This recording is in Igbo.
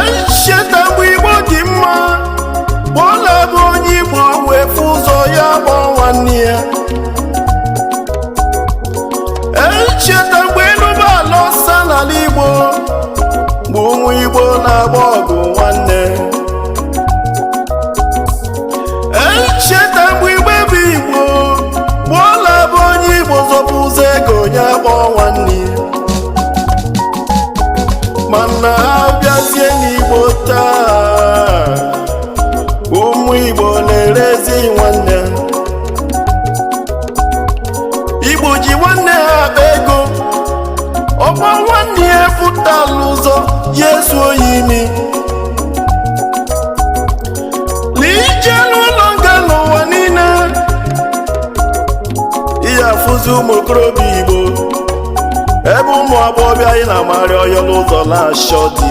Echeta mgbe Igbo dị mma, bọla bụ onye Igbo wee fụ ụzọ ya gbọọ nwanne ya. Echeta mgbe enuba ala ọsa n'ala Igbo, mgbe ụmụ Igbo na-agba ọgụ nwanne. Echeta mgbe Igbo bụ Igbo, bọla bụ onye Igbo zọpụ ụzọ ego ya gbọọ nwanne ya. Mana abịazie n'Igbo taa, ụmụ Igbo na-erezi nwanne. Igbo ji nwanne ha akpa ego, ọkwa nwanne ya pụtala ụzọ ya ezuo ya imi. N'ije n'ụlọ nga n'ụwa niile, ihe afụzi ụmụ okorobịa Igbo, ebe ụmụ agbọghọbịa anyị na-amarị ọyọ n'ụzọ na-achọ di.